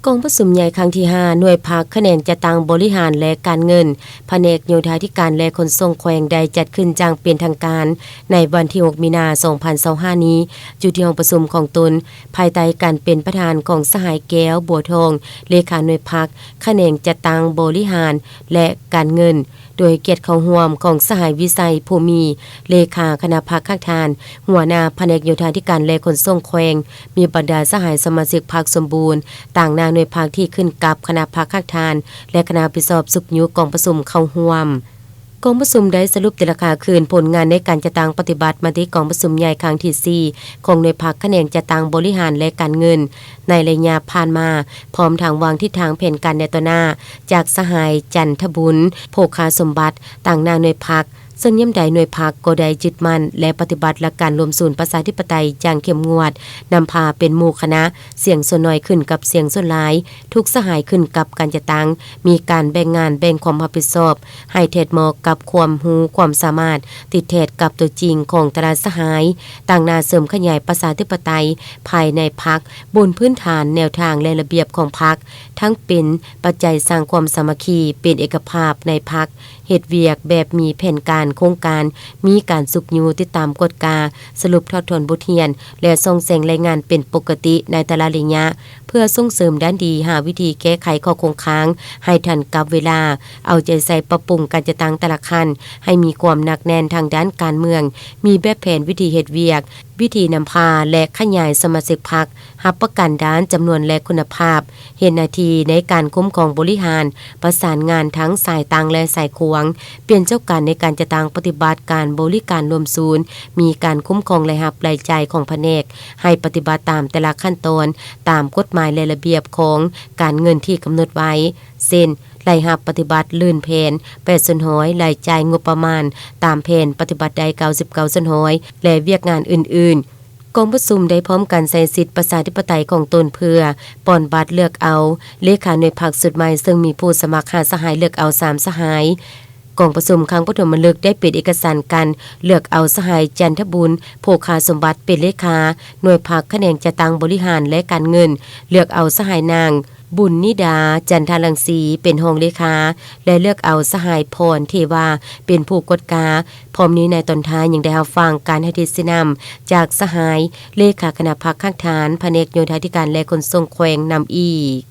ກອງປະຊຸມໃຫຍ່ຄັ້ງທີຫ້າ ໜ່ວຍພັກຂະແໜງຈັດຕັ້ງບໍລິຫານ ແລະ ການເງິນ ພະແນກໂຍທາທິການ ແລະ ຂົນສົ່ງແຂວງ ໄດ້ຈັດຂຶ້ນຢ່າງເປັນທາງການໃນວັນທີຫົກ ມີນາ ສອງພັນຊາວຫ້າ ນີ້ ຢູ່ທີ່ຫ້ອງປະຊຸມຂອງຕົນ ພາຍໃຕ້ການເປັນປະທານຂອງສະຫາຍ ແກ້ວ ບົວທອງ ເລຂາໜ່ວຍພັກຂະແໜງຈັດຕັ້ງບໍລິຫານ ແລະ ການເງິນ ໂດຍໃຫ້ກຽດເຂົ້າຮ່ວມຂອງສະຫາຍ ວິໄສ ພູມີ ເລຂາຄະນະພັກຄັກທ່ານ ຫົວໜ້າພະແນກໂຍທາທິການ ແລະ ຂົນສົ່ງແຂວງ, ມີບັນດາສະຫາຍສະມາຊິກພັກສົມບູນ ຕາງໜ້າໜ່ວຍພັກທີ່ຂຶ້ນກັບຄະນະພັກຄັກທ່ານ ແລະ ຄະນະຮັບຜິດຊອບຊຸກຍູ້ກອງປະຊຸມເຂົ້າຮ່ວມ. ກອງປະຊຸມໄດ້ສະຫຼຸບຕີລາຄາຄືນຜົນງານໃນການຈັດຕັ້ງປະຕິບັດມະຕິກອງປະຊຸມໃຫຍ່ຄັ້ງທີສີ່ ຂອງໜ່ວຍພັກຂະແໜງຈັດຕັ້ງບໍລິຫານ ແລະ ການເງິນ ໃນໄລຍະຜ່ານມາ, ພ້ອມທັງວາງທິດທາງແຜນການໃນຕໍ່ໜ້າ ຈາກສະຫາຍ ຈັນທະບຸນ ໂພຄາສົມບັດ ຕາງໜ້າໜ່ວຍພັກ, ເຊິ່ງຍາມໃດໜ່ວຍພັກກໍໄດ້ຍຶດໝັ້ນ ແລະ ປະຕິບັດຫຼັກການລວມສູນປະຊາທິປະໄຕຢ່າງເຂັ້ມງວດ, ນຳພາເປັນໝູ່ຄະນະ, ສຽງສ່ວນໜ້ອຍຂຶ້ນກັບສຽງສ່ວນຫຼາຍ, ທຸກສະຫາຍຂຶ້ນກັບການຈັດຕັ້ງ, ມີການແບ່ງງານແບ່ງຄວາມຮັບຜິດຊອບ ໃຫ້ແທດເໝາະກັບຄວາມຮູ້ຄວາມສາມາດ, ຕິດແທດກັບຕົວຈິງຂອງແຕ່ລະສະຫາຍ, ຕັ້ງໜ້າເສີມຂະຫຍາຍປະຊາທິປະໄຕພາຍໃນພັກ, ບົນພື້ນຖານແນວທາງ ແລະ ລະບຽບຂອງພັກ, ທັງເປັນປັດໄຈສ້າງຄວາມສາມັກຄີ, ເປັນເອກະພາບໃນພັກ, ເຮັດວຽກແບບມີແຜນການໂຄງການ, ມີການຊຸກຍູ້, ຕິດຕາມກວດກາ, ສະຫຼຸບຖອດຖອນບົດຮຽນ ແລະ ສ່ອງແສງລາຍງານເປັນປົກກະຕິໃນແຕ່ລະໄລຍະ, ເພື່ອສົ່ງເສີມດ້ານດີ, ຫາວິທີແກ້ໄຂຂໍ້ຄົງຄ້າງໃຫ້ທັນກັບເວລາ, ເອົາໃຈໃສ່ປັບປຸງການຈັດຕັ້ງແຕ່ລະຂັ້ນໃຫ້ມີຄວາມໜັກແໜ້ນທາງດ້ານການເມືອງ, ມີແບບແຜນວິທີເຮັດວຽກ, ວິທີນຳພາ ແລະ ຂະຫຍາຍສະມາຊິກພັກ, ຮັບປະກັນດ້ານຈຳນວນ ແລະ ຄຸນນະພາບ, ເຮັດໜ້າທີ່ໃນການຄຸ້ມຄອງບໍລິຫານ, ປະສານງານທັງສາຍຕັ້ງ ແລະ ສາຍຂວາງ, ເປັນເຈົ້າການໃນການຈັດຕັ້ງປະຕິບັດການບໍລິການລວມສູນ, ມີການຄຸ້ມຄອງລາຍຮັບລາຍຈ່າຍຂອງພະແນກ, ໃຫ້ປະຕິບັດຕາມແຕ່ລະຂັ້ນຕອນ, ຕາມກົດໝາຍ ແລະ ລະບຽບຂອງການເງິນທີ່ກຳນົດໄວ້, ເຊັ່ນ ລາຍຮັບປະຕິບັດລື່ນແຜນ ແປດສ່ວນຮ້ອຍ, ລາຍຈ່າຍງົບປະມານຕາມແຜນປະຕິບັດໄດ້ ເກົ້າສິບເກົ້າສ່ວນຮ້ອຍ ແລະ ວຽກງານອື່ນໆ. ກອງປະຊຸມໄດ້ພ້ອມກັນໃຊ້ສິດປະຊາທິປະໄຕຂອງຕົນເພື່ອປ່ອນບັດເລືອກເອົາເລຂາໜ່ວຍພັກຊຸດໃໝ່, ເຊິ່ງມີຜູ້ສະໝັກຫ້າສະຫາຍ, ເລືອກເອົາສາມສະຫາຍ. ກອງປະຊຸມຄັ້ງປະຖົມມະລຶກໄດ້ເປັນເອກະສັນການເລືອກເອົາສະຫາຍ ຈັນທະບຸນ ໂພຄາສົມບັດ ເປັນເລຂາໜ່ວຍພັກຂະແໜງຈັດຕັ້ງບໍລິຫານ ແລະ ການເງິນ, ເລືອກເອົາສະຫາຍນາງ ບຸນນິດາ ຈັນທະລັງສີ ເປັນຮອງເລຂາ ແລະ ເລືອກເອົາສະຫາຍ ພອນ ເທວາ ເປັນຜູ້ກວດກາ. ພ້ອມນີ້ໃນຕອນທ້າຍຍັງໄດ້ຮັບຟັງການໃຫ້ທິດຊີ້ນຳຈາກສະຫາຍເລຂາຄະນະພັກຄັກທ່ານ ພະແນກໂຍທາທິການ ແລະ ຂົນສົ່ງແຂວງນຳອີກ.